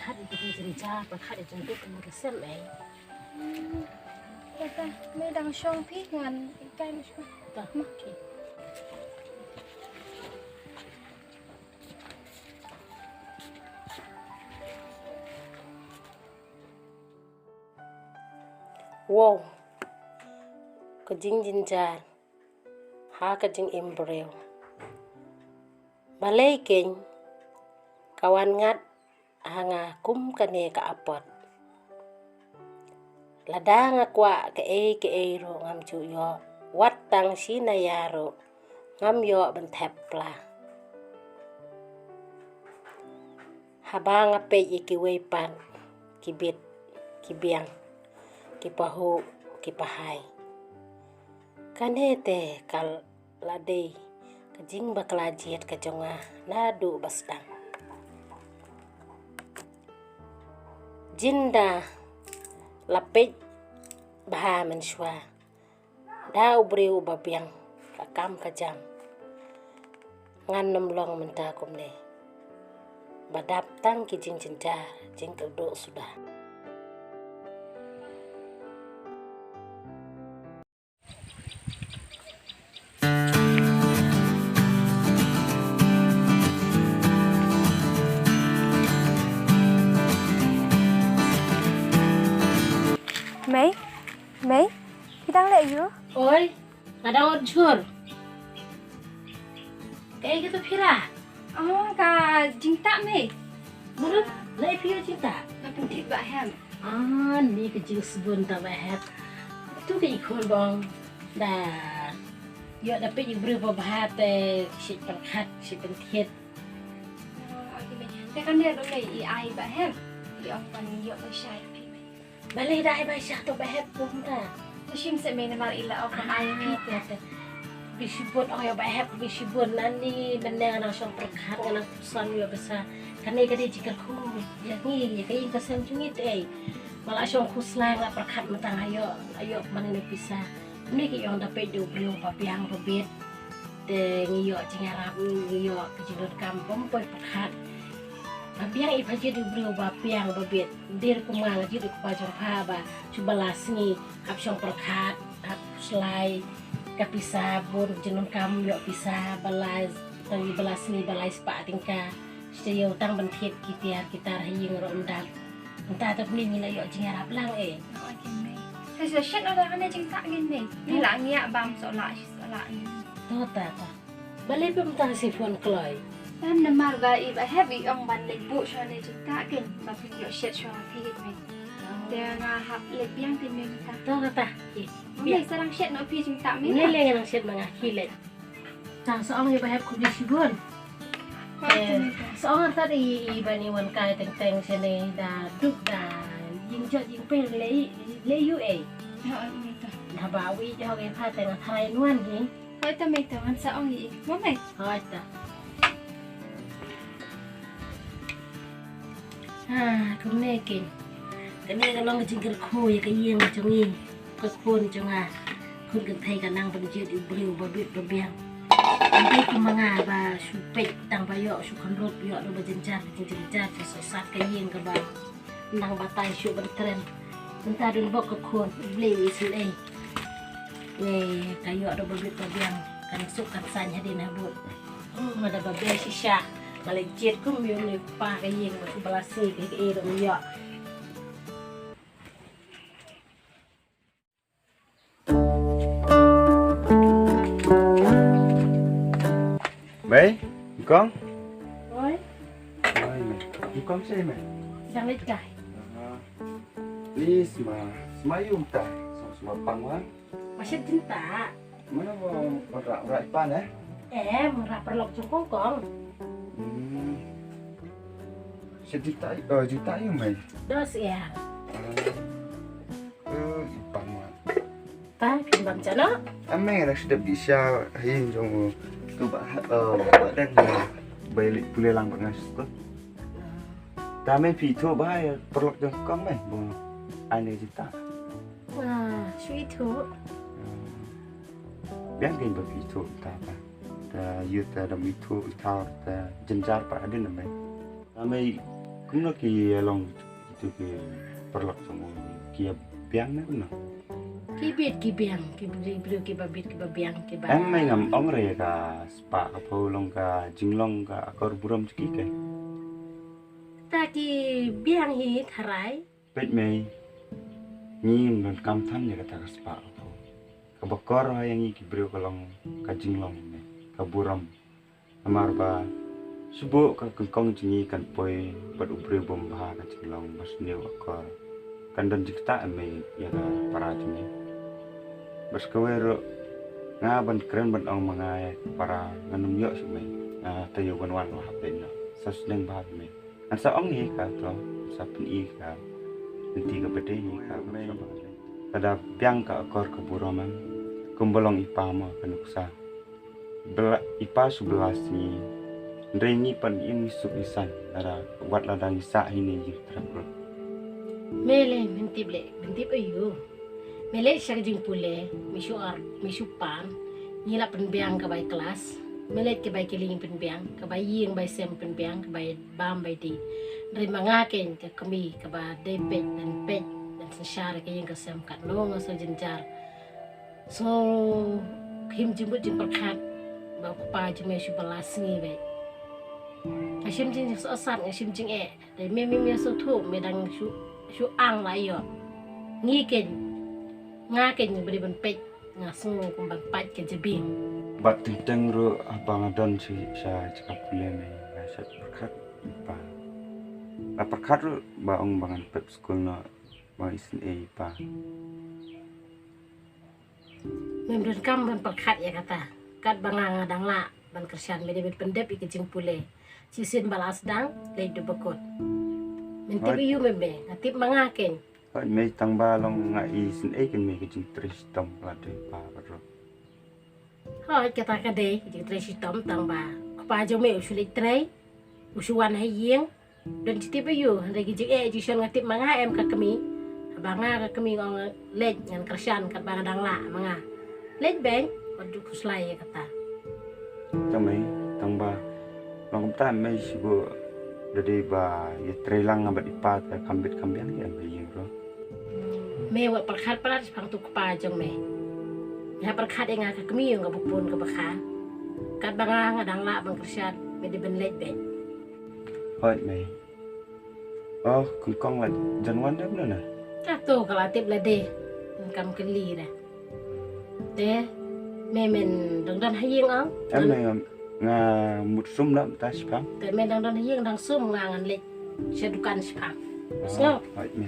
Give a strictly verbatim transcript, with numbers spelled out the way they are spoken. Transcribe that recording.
Hat ïa ka jingjynjar, pat hat ïa jong ka, ka sem ei. Kata, me dang shong phi ngan kai na shwa. Ta, ma. Okay. Wow. Ka jingjynjar ha ka jingim briew. Balei kein ka wan ngat ha nga kum kane ka apot. Lada nga kwah kaei kaei ruh ngam ju ïoh, wat tang shi naïa ruh ngam ïoh ban thep pla. Haba nga peit ïa kiwei pat ki bit, ki biang, ki pahuh, ki pahai. Kane te ka la dei ka jingbakla jied ka jong nga naduh ba sdang. Jin da la peit bha mynshuwa da u briew uba biang ka kam ka jam. Ngan nym long mynta kumne. Ba dap tang ki jingjynjar jingkyrduh suda. Mei, Mei, phi dang leh aiu? Oi, nga dang ot jhur. Kaei kata phi rah? Oh, ka jingtah Mei. Mano, leh phi ïoh jingtah? Nga pynthied Bah Hep. Ah, ni ka jingsbun ta Bah Hep. Tu ka i khun bong. Da ïoh da peit ïa u briew ba bha te shi pyrkhat, shi pynthied. Oh, okay Mei. Te kane ruh Mei i ai Bah Hep. I ong ban ïoh pisa ïa phi Mei. Balei da ai pisa to Bah Hep kumta? Te shim seh Mei namar i la ong ban ai ïa phi te. Bi shibun ong ïa Bah Hep, bi shibun nani mynne nga nang shong pyrkhat nga nang pyrshang ïoh pisa. Kane ka dei jingkyrkhu ïa ngi ïa ka ïing ka sem jong ngi te. Nga la shong khuslai nga la pyrkhat mynta nga ïoh, nga ïoh kumne pisa. Mynne ki ong da peit da u briew ba biang ba bit. Te ngi ïoh jingïarap, ngi ïoh ka jingdonkam bym poi pyrkhat. Ba biang i pha jied u briew ba biang ba bit. Dei ruh kum nga, nga jied u kpa jong pha ba shu ba la sngi hap shong pyrkhat, hap khuslai ka pisa bun, jingdonkam ïoh pisa ba la, tang ba la sngi ba lai spah tyngka. Shu ïoh tang ban thied ki tiar ki tar ha ïing ruh ym dap. Mynta te ngi la ïoh jingïarap lang eh. Oi, kin Mei. Te shu shet noh da kane jingtah kin Mei. Ngi la ngiah bam soh lah shi soh lah. To ta ta. Balei phi mynta shi phone kloi? Em namar ba i Bah Hep i ong ban leit buh shuwa ne jingtah kin ba phin ïoh shet shuwa phi Mei. Te nga hap leit biang te Mei mynta. To kata. Mei sa dang shet noh phi jingtah Mei. Lei lei nga dang shet ma nga khie leit. Tang sa ong ïa Bah Hep khublei shibun. Sa ong artat i i ban i wan kai teng teng shane da duk da ïing jot ïing pher lei lei ïu ei. Haba wi jong i pha teng tharai nuan hi. Hoi ta Mei ta ngan sa ong i. Mo Mei. Hoi ta. Ha, kumne kin. Kane ka long ka jingkyrkhu ïa ka ïing jong ngi. Ka khun jong nga. Khun kynthei ka nang ban jied u briew ba bit ba biang. Kynthei kum ma nga ba shu peit tang ba ïoh shu khynrup ïoh ruh ba jynjar ka jingjynjar ka sosat ka ïing kaba. Nang batai shuh ban kren. Mynta dun bok ka khun, U Blei u isynei. Ngi ka ïoh da ba bit ba biang, kan suk kan saiñ hadien habud. Hmm, nga da ba biang shisha. Nga leh jied kum ïa u ne pa ka ïing, ba shu ba la sngi ka ïoh ruh ïoh. Mei, nyngkong? Oi. Oi, Mei. Nyngkong shi, Mei? Dang leit kai. Aha. Ni sma, sma ïu ta, sma, sma pang wan. Ba shet jingtah. Mano mo, mo ra, ra ipan eh? Eh, mo ra paralok jong kong kong. Hmm. Shet jingtah, eh, jingtah ïu Mei? Dos ya. Ah. Eh, i pang wan. Ta, phin bam jano? Ame, nga shu dep di sha, ha ïing jong u. Tu ba, eh, ba dang, eh, ba leit pule lang ba nga shu tu. Ta me phi tu ba, eh, paralok jong kong me, bu, ai ne jita. Ah, shu itu. Biang ding ba phi tu ta ba. Ta yu ta da mi tu ta, ta jynjar pa adin me. Ta me Kumno ki ïa long, itu ki paralok jong u, ki ïa biang ne kumno? Ki bit ki biang, ki briew, briew ki ba bit ki ba biang ki ba. Em, mei ngam ong re ka spah ka phew long ka jinglong ka akor burom jong ki ke. Ta ki biang hi tharai. Peit mei, ngi ym donkam than ïa kata ka spah ka phew. Kaba kor ha ïa ngi ki briew ka long ka jinglong mei, ka burom. Namar ba shu buh ka kongkong jong ngi kan poi bad u briew bym bha, ka jinglong ba sniew akor. Kan don jingktah mei ïa ka para jong ngi. Bad kawei ruh, nga ban kren ban ong ma nga ïa ka para ngan ym ïoh shuh mei. Nga taïew ban wan la hap dei noh. Sa sneng bha mei. Ngan sa ong hi ka to, sa pyni ka. Lynti kaba dei hi ka. Lada biang ka akor ka burom em, kumba long i pa mo ka nuksa. Bla, i pa shu bla sngi. Hynrei ngi pat im ngi suk ngi san. Lada, wat lada ngi sah hi ne ïing trep ruh. Me lei, men tip lei, men tip aiu. Me leit sha ka jingpule, me shu ar, me shu pan. Ngi la pynbiang ka bai klas. Me leit ka bai kylli pynbiang, ka bai ïing bai sem pynbiang, ka bai bam bai dih. Hynrei ma nga kein ka kmie kaba dei peit, ban peit, ban synshar ka ïing ka sem katno nga sngewjynjar. Sngew him jingmut jingpyrkhat ba u kpa jong me shu ba la sngi beit. Nga shim jingsohsat, nga shim jingeh. Te me, me, me sngewthuh, me dang shu, shu ang la ïoh. Ngi kein, nga kein ba dei ban peit, nga sngew kum ban pait ka jabieng. Bad teng teng ruh haba nga don sha, sha jaka pule me, nga shait pyrkhat ïa i pa. Nga pyrkhat ruh ba ong ba ngan pep skul noh, ba isynei ïa i pa. Mem donkam ban pyrkhat ïa kata. Katba nga nga dang lah ban kyrshan, me dei ban pyndep ïa ka jingpule. Shisien ba la sdang, leit da ba kut. Men tip aiu mem me, nga tip ma nga kein. Hooid mei, tang ba long nga isynei kein mei ka jingtrei shitom la dei pa bad ruh. Hooid, kata ka dei ka jingtrei shitom, tang ba u kpa jong me u shu leit trei, u shu wan ha ïing. Don jingtip aiu, hynrei ki jingeh jingshon nga tip ma nga em ka kmie. Haba nga ka kmie nga ong leit ngan kyrshan katba nga dang lah ma nga. Leit beit, wat ju khuslai ïa kata. Tang mei, tang ba long kumta mei shu buh da dei ba ïa trei lang nga bad i pa te kam bit kam biang ïa mei ïing ruh. Me wat pyrkhat palat shaphang utu u kpa jong me. Me hap pyrkhat ïa nga ka kmie, ïa nga ba bun kaba kha. Katba nga nga dang lah ban kyrshan, me dei ban leit beit. Hooid mei. Oh, kong kong la jan wan dep na na. Ka to ka la tip lade. Kam kylli da. Te me men dang don ha ïing ong? Em, me nga mut sum la mynta shiphang. Te me dang don ha ïing dang sum nga ngan leit sha dukan shiphang. Sngew? Hooid me.